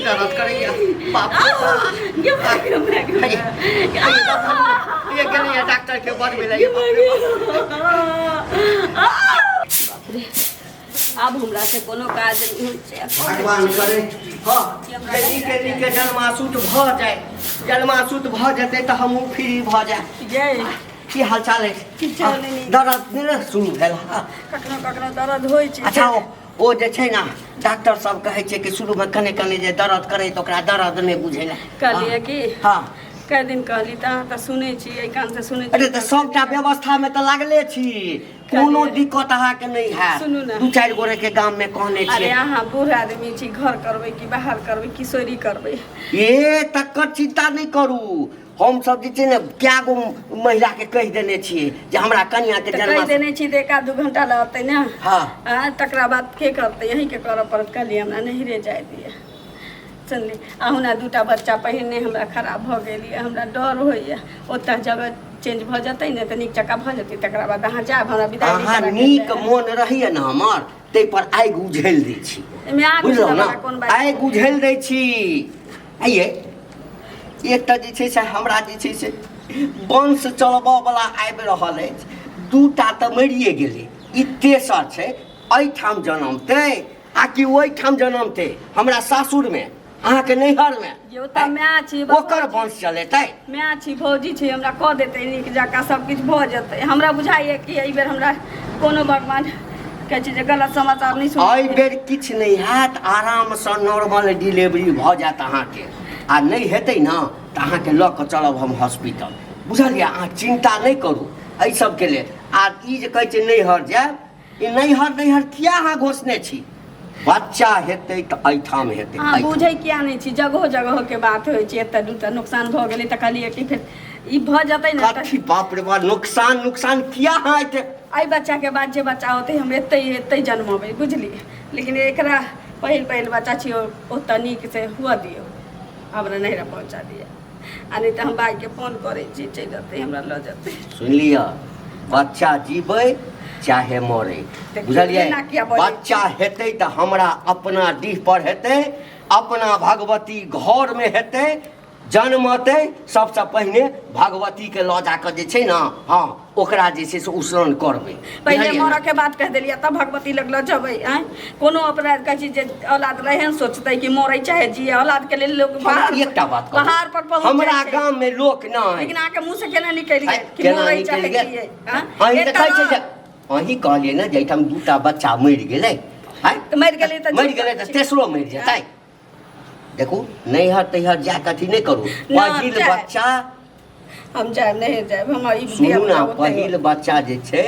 दर्द करैया बाप रे बाप। गे माय गे माय गे हे, हे, ये गेलैया डॉक्टर के बड़ मिलैया बाप रे बाप। बाप रे आब हमरा से कोनो काज नहि होइ छै भगवान करे हँ जे नीके नीके जन्मासूत भऽ जाय जन्मासूत भऽ जेतै तऽ हमहूँ फ्री भऽ जाय जय की हाल चाल अछि किछो नहि नीक। दर्द नहि ने शुरू भेल हँ? कखनो कखनो दर्द होइ छै अच्छा ओ जे छै ने डॉक्टर सब कहै छै कि शुरूमे कने कने जे दर्द करै तऽ ओकरा दर्द नहि बुझेला कहलियै कि हँ कए दिन कहली तऽ अहाँ तऽ सुनै छी एहि कानसँ सुनै छी अरे तऽ सबटा व्यवस्थामे तऽ लागले छी कोनो दिक्कत अहाँके नहि हैत सुनू ने। दू चारि गोरे के गाम में कहने अरे छियै अहाँ बूढ़ आदमी छी घर करबै कि बाहर करबै कि सोरी करबै ए तकर चिंता नहि करू हम सब जे छै ने कए गो महिला के कहि देने छियै जे हमरा कनिया के तऽ कहि जन्म देने छी तऽ एक आध दू घंटा लगतै ने हाँ। आ, तकरा बाद के करतै अहीँके करऽ पड़त कहलियै हमरा नहिरे जाय दिअ सुनली अहुना दूटा बच्चा पहिने हमरा खराब भऽ गेल यऽ हमरा डर होइए ओतऽ जगह चेंज भऽ जेतै ने तऽ नीक जकाँ भऽ जेतै तकरा बाद अहाँ जायब हमरा विदाई नहि अहाँ कराके नीक जायब। मोन रहैए ने हमर ताहि पर आगि उझेल दै छी एहिमे आगि बुझलहुँ उझलऽ ने वाला कोन बात आगि उझेल दै छी आइये एकटा जे छै से हमरा जे छै से वंश चलबऽ वला आबि रहल अछि दूटा तऽ मरिए गेलै ई तेसर छै एहिठाम जनमतै आ कि ओहिठाम जनमतै हमरा सासुरमे अहाँके नैहरमे यौ तऽ माय छी ओकर वंश चलेतै माय छी भौजी छी हमरा कऽ देतै नीक जकाँ सब किछु भऽ जेतै हमरा बुझाइए कि एहि बेर हमरा कोनो भगवान कहै छै जे गलत समाचार नहि सुन एहि बेर किछु नहि हैत आरामसँ नॉर्मल डिलीवरी भऽ जायत अहाँके आ नहि हेतै ने तऽ अहाँके लऽ कऽ चलब हम हॉस्पिटल बुझलियै अहाँ चिन्ता नहि करू एहि सबके लेल आ ई जे कहै छै नैहर जायब ई नैहर नैहर किया अहाँ घोषने छी बच्चा हेतै तऽ एहिठाम हेतै अहाँ एहिठाम। बुझै किया नहि छी जगहो जगह के बात होइ छै एतऽ दूटा नुकसान भऽ गेलै तऽ कहलियै कि फेर ई भऽ जेतै ने तऽ कथी बाप रे बाप नुकसान नुकसान किया अहाँ एते एहि बच्चाके बाद जे बच्चा होतै हम एतै एतै जनमबै बुझलियै लेकिन एकरा पहिल पहिल बच्चा छी ओतऽ नीक से हुअ दियौ हमरा नैहरा पहुँचा दिअ आ नहि तऽ हम भाइके फोन करै छी चलि अतै हमरा लऽ जेतै सुनि लिअ बच्चा जीबै चाहे मरै देखियौ, बुझलियै एना किया बजै छी? बच्चा हेतै तऽ हमरा अपना डीह पर हेतै अपना भगवती घरमे हेतै जन्मतै सबसँ पहिने भगवतीके लऽ जाकऽ जे छै ने हँ ओकरा जे छै से उसरन करबै पहिले बुझलियै ने? मरऽ के बात कहि देलियै तब भगवती लग लऽ जेबै आँय कोनो अपराध कहै छी जे औलाद रहै ने सोचतै कि मरै चाहे जिए औलाद के लेल लोक हमरा पहाड़ एकटा बात कहू। पहाड़ पर पहुँच हमरा जाइ छै। गाम में लोक नहि लेकिन अहाँके मुँह से केना निकलि गेल कि केना मरै निकलि चाहे गेल? जिए आँय? अहीं तऽ एकटा कहै छै जे अहीं कहलियै ने जे एहिठाम दूटा बच्चा मरि गेलै आँय? तऽ मरि गेलै तऽ मरि गेलै तऽ तेसरो मरि जेतै देखू नैहर तैहर जा कऽ अथी नहि करू ना, पहिल जाय। बच्चा हम जायब नहि जायब हमरा ई सुनू धिया ने पुता ओतै पहिल बच्चा जे छै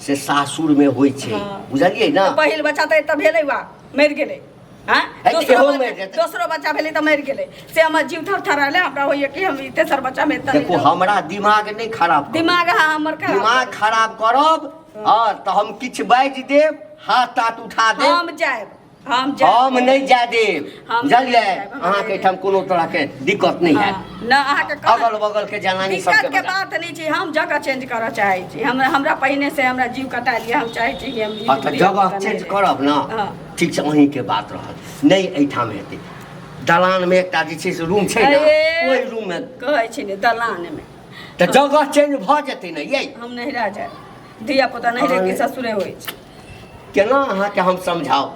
से सासुरमे होइ छै हँ। बुझलियै ने पहिल बच्चा तऽ एतऽ भेलै वा मरि गेलै हँ है, दोसरो इहो बच्चा- मरि जेतै। दोसरो बच्चा भेलै तऽ मरि गेलै से हमर जीव थरथराएल हमरा होइए कि हम ई तेसर बच्चामे एतऽ नहि देखू रहब। हमरा दिमाग नहि खराब करू। दिमाग अहाँ हमर खराब दिमाग खराब करब हँ तऽ हम किछु बाजि देब हाथ ताथ उठा देब हम जायब हम जायब हम नहि जाय देब हम बुझलियै नहि जायब, हम अहाँके नहि एहिठाम कोनो तरहके दिक्कत नहि हैत हाँ, न अहाँके कहत- अगल बगल के जनानी दिक्कत सबके के बता बात नहीं छै हम जगह चेंज करऽ चाहै छी हम हमरा पहिने से हमरा जीव कटा लिअ हम चाहै छी कि हम ई हँ तऽ धिया जगह पुता चेंज नहि करब ने हाँ। ठीक छै अहीँके बात रहत नहि एहिठाम हेतै दलानमे एकटा जे छै से रूम छै ने अरे। ओहि रूममे कहै छी ने दलान मे तऽ जगह चेंज भऽ जेतै ने यै हम नहिरा जायब धिया पुता नहिरे के ससुरे होइ छै केना अहाँके हम समझाउ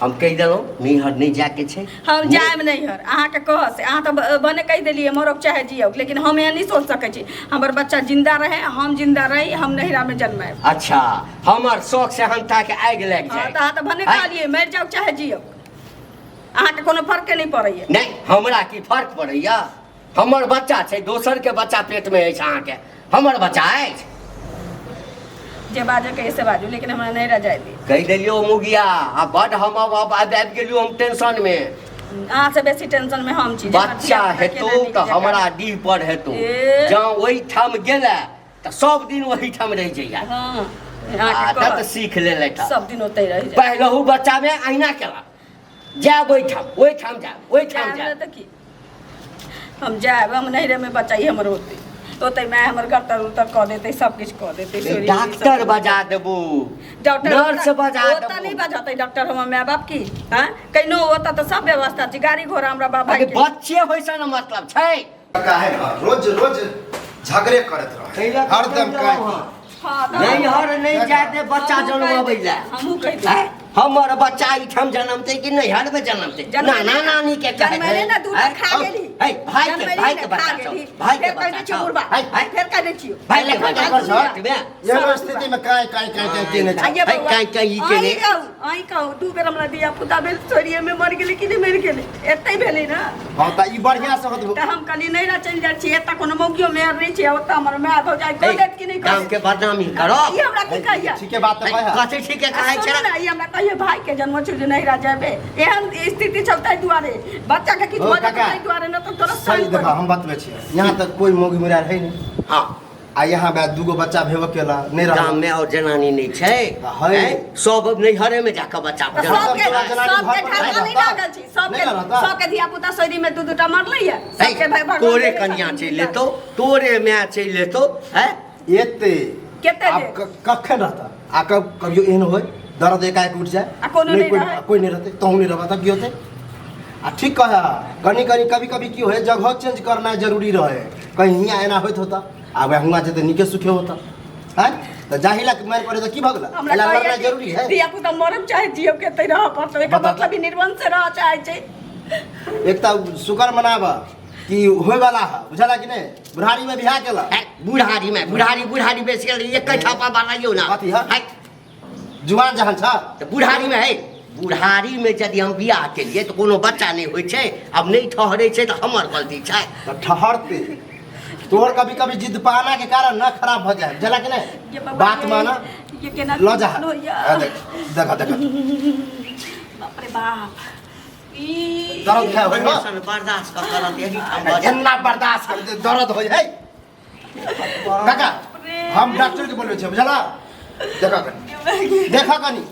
हम कहि देलहुँ नैहर नहि जायके छै हम जायब नैहर अहाँके कहऽ से अहाँ तऽ भने कहि देलियै मरब चाहे जियब लेकिन हम एहन नहि सोच सकै छी हमर बच्चा जिन्दा रहै हम जिन्दा रही हम नैहरामे जन्मायब अच्छा हमर शौक सेहनताके आगि लागि हँ जाय तऽ अहाँ तऽ भने आँय? कहलियै मरि जाउ चाहे जियब अहाँके कोनो फर्के नहि पड़ैए नहि हमरा की फर्क पड़ैया हमर बच्चा छै दोसरके बच्चा पेटमे अछि अहाँके हमर बच्चा अछि जे बाजऽ के से बाजू लेकिन हमरा नहि रजाय दी कहि देलियौ मुगिया आ बड हम अब अब आबि आबि गेलियौ हम टेंशनमे अहाँ से बेसी टेंशन में हम छी जे हमर बच्चा धिया-पुता हेतौ केना नीक तऽ जकाँ- हमरा डीह पर हेतौ ए। जँ ओहिठाम गेलै तऽ सब दिन ओहिठाम रहि जइया हँ अहाँके आदत कहत, सीख लेलथि सब दिन ओतहि रहि जाय पहिलहु बच्चामे अहिना केला जायब ओहिठाम ओहिठाम जायब ओहिठाम जायब जायब तऽ की हम जायब हम नैहरेमे बच्चा ई हमर होतै ओतै माय हमर गटर उतर कऽ देतै, सब किछु कऽ देतै। सोरी डॉक्टर बजा देबू, डॉक्टर नर्स बजा ओतऽ देबू। नहि बजतै डॉक्टर हमर माय बाप की? हँ, कहिनो ओतऽ तऽ सब व्यवस्था छै, गाड़ी घोड़ा हमरा बाप भाई अरे के। बच्चे होइ से ने मतलब छै। काहे न रोज रोज झगड़े करैत रहे, कैला हरदम कैला काहे? हाँ, तऽ नैहर नहि जाय दे बच्चा हमहूँ कहि जनमबै दै- लए। हमहूँ कहि दै। आँय? हमर बच्चा एहिठाम जनमतै कि नैहर में जनमतै? जनमैले नाना नानी के कहै। जनमैले ने दूटा आँय? खा गेली। है, भाई के जनमैले भाई ने के खा बच्चा छौ, गेली। भाई के फेर कहै बच्चा छियौ छौ। बुढ़बा, है, है, फेर कहै छियौ। भाई के फेर बच्चा कहै छौ, छियौ। एहनो स्थिति में काय काय काय काय केने छै? आइए है, बौआ, काँय काँय ई केने। अहीं कहू, अहीं कहू, दू बेर हमरा धिया पुता भेल, छोड़िए में मरि गेलै कि नहि मरि गेलै? एतै भेलै ने। हाँ, तऽ ई बढ़िया से होत। तऽ हम कहली नहि ने चलि जाइ छी, एतऽ कोनो मौगियो मेहर नहि छै, ओतऽ हमर माय भौजाइ कहि देत कि नहि कहि गाम देत? के बदनामी करो। ई हमरा की कहैया? ठीके बात तऽ कहै। कथी ठीके कहै छै? सुनू ने, ई हमरा कहिए भाई के जन्म छौ जे नहिरा जेबे, एहन स्थिति छौ ताहि दुआरे बच्चा के किछु ओ भऽ जेतौ काका, ताहि दुआरे न तऽ तोरा सही संग देखा हम बतबै छियै, यहाँ तक कोई मौगी मुरा रहै नहि। हाँ। आ यहाँ बे दूगो बच्चा भेबो केला नहि रहल। गाम में और जनानी नहीं छै। है। हैं? सब नैहरे में जाके बच्चा तऽ जनम सबके तोरा जनानी सबके घर पर ठेका नहि नहि रहता? लागल छै सबके। नहि रहता? सबके धिया पुता शरीर में दू दूटा मरलै या है, सबके भाई भगवान तोरे देने कनिया छथिन चलि दूटा। लेतो, तोरे माय चलि लेतो है। एते केते आब देर? कखन रहता? आ कब कभियो एहन होय दर्द एकाएक उठि जाए आ कोनो नहि कोई रहै। कोई नहि रहतै, तहूँ नहि रहबा तब की होतै? आ ठीक कहे, कनी कनी कभी कभी की होय, जगह चेंज करना जरूरी रहे। कहीं हियाँ एना होइत होता आ वएह हुआँ जेतै नीके सुखे होता हैं, तऽ जाहि ला मारि पड़े तऽ की भऽ गेलै? हमरा एला कहैया लड़नाइ कि जरूरी है। धिया पुता मरब चाहे जियब के तै रहऽ पड़तौ, एकर बता। मतलब ई निर्वंश से रहऽ चाहै छै। एक तऽ शुक्र मनाब कि होय वाला है, बुझला कि नहि? बुढ़ारी में बियाह केला। है, बुढ़ारी में बुढ़ारी बुढ़ारी बेच गेल एक ठप्पा बनाइयो ना। कथी है? है, जुआन जहन छ तऽ बुढ़ारी में है, बुढ़ारी में यदि हम बियाह केलिए तऽ कोनो बच्चा नहि होइ छै। आब नहि ठहरै छै तऽ हमर गलती छै। तऽ ठहरते तोहर कभी कभी जिद पाना के कारण ना खराब भ जाए, बुझला कि नहीं? ये बाबा, बात माना, ये केना ल जा। होइया? आ देख देख देख। बाप रे बाप, ई दर्द है होय हो? बर्दाश्त कऽ करत एही ठाम भऽ जायत। एना बर्दाश्त कर दे, दर्द होय है काका। हम डॉक्टर के बोलबै छियै, बुझला? देखा कनी, देखा कनी।